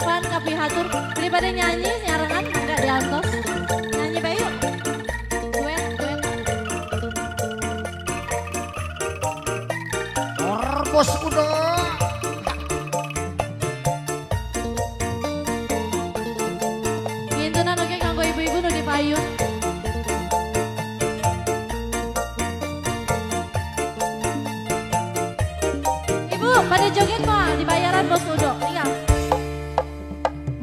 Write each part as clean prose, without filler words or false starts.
Irfan kapihatur daripada nyanyi nyarengan enggak diantos. Nyanyi bae yuk. Duet, duet. Bos Udo. Ngintunan oge kanggo ibu-ibu nu di payun. Ibu, pada joget mah dibayaran Bos Udo. Tinggal.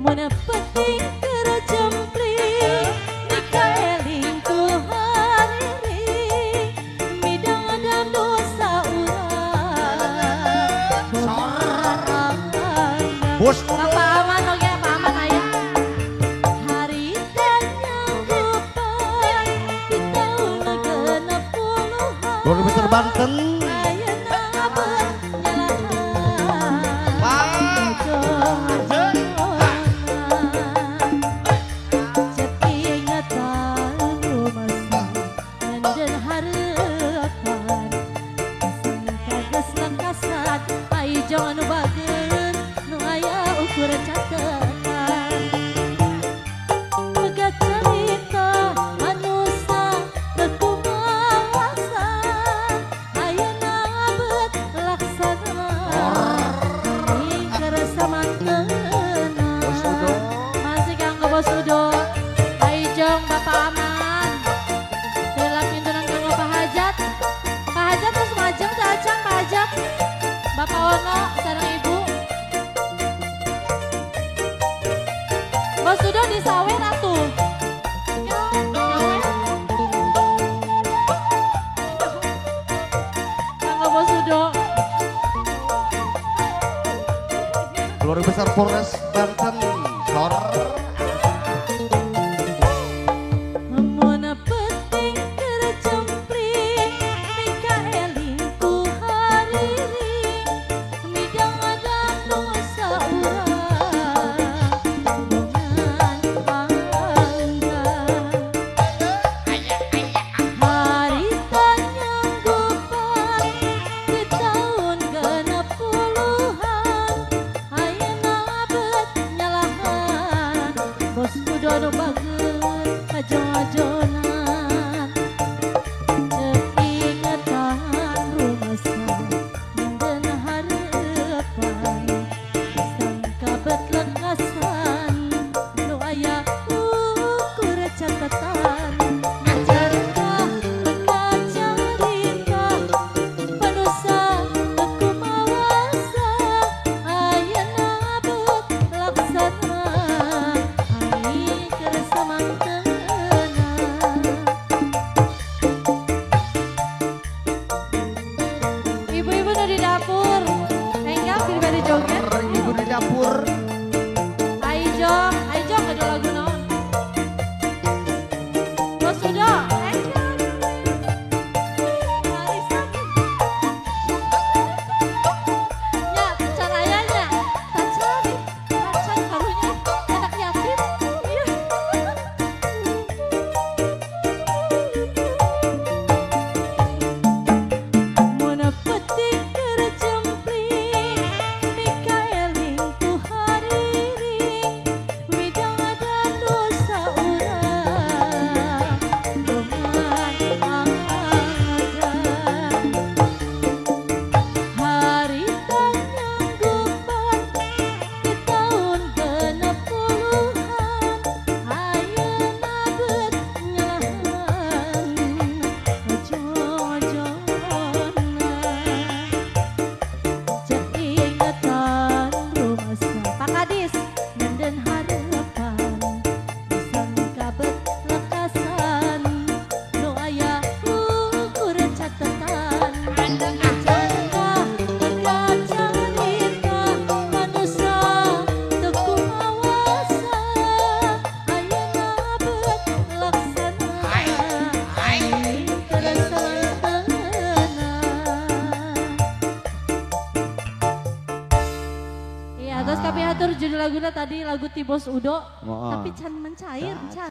Mun penting keur jempling nikah eling ku hariri midang adam dosa urang. Bos Udo. Bapak aman oge, Pak aman aya. Hari nyanggupan di tahun 60-an. Keluarga besar Banten. Masih kanggo Bos Udo, Pak Ijong, Bapak Aman, dalam pintunan kanggo Pak Hajat. Pak Hajat terus majeng teu acan Pak Hajat. Bapak Ono sareng Ibu. Bos Udo disawer atuh. Nyawer. Kanggo Bos Udo. Keluarga besar Polres Banten. Sor. Mun penting keur jempling mika eling ku hariri midang adam dosa urang bongan bangga. Harita nyanggupan di tahun 60-an ayeuna bet nyalahan Bos Udo nu bageun kajo-ajonan teu rumasa nenden hareupan sangka bet lengkasan nu aya ukur catatan ngacarita ngacarita panusa teu kumawasa ayeuna bet laksana ai keur samantena. Ibu-ibu nu di dapur, enggang daripada joget. Ibu di dapur. Aijong, Aijong ada lagu naon? Bos Udo, enggang. Nya, can aya nya, tacan, tacan karunya anak yatim. Iya. Mun penting keur jempling mika eling ku hariri midang ada dosa urang bongan angga. Harita nyanggupan di tahun 60-an ayeuna bet nyalahan ajo-ajona cek ingetan rumasa Pak Kadis nenden harapan sangka bet lekasan nu aya ukur catatan ngacarita ngacarita manusa teu kumawasa ayeuna bet laksana ai keur samantena. Iya, terus kami atur judul laguna tadi lagu ti Bos Udo, tapi can mencair, can.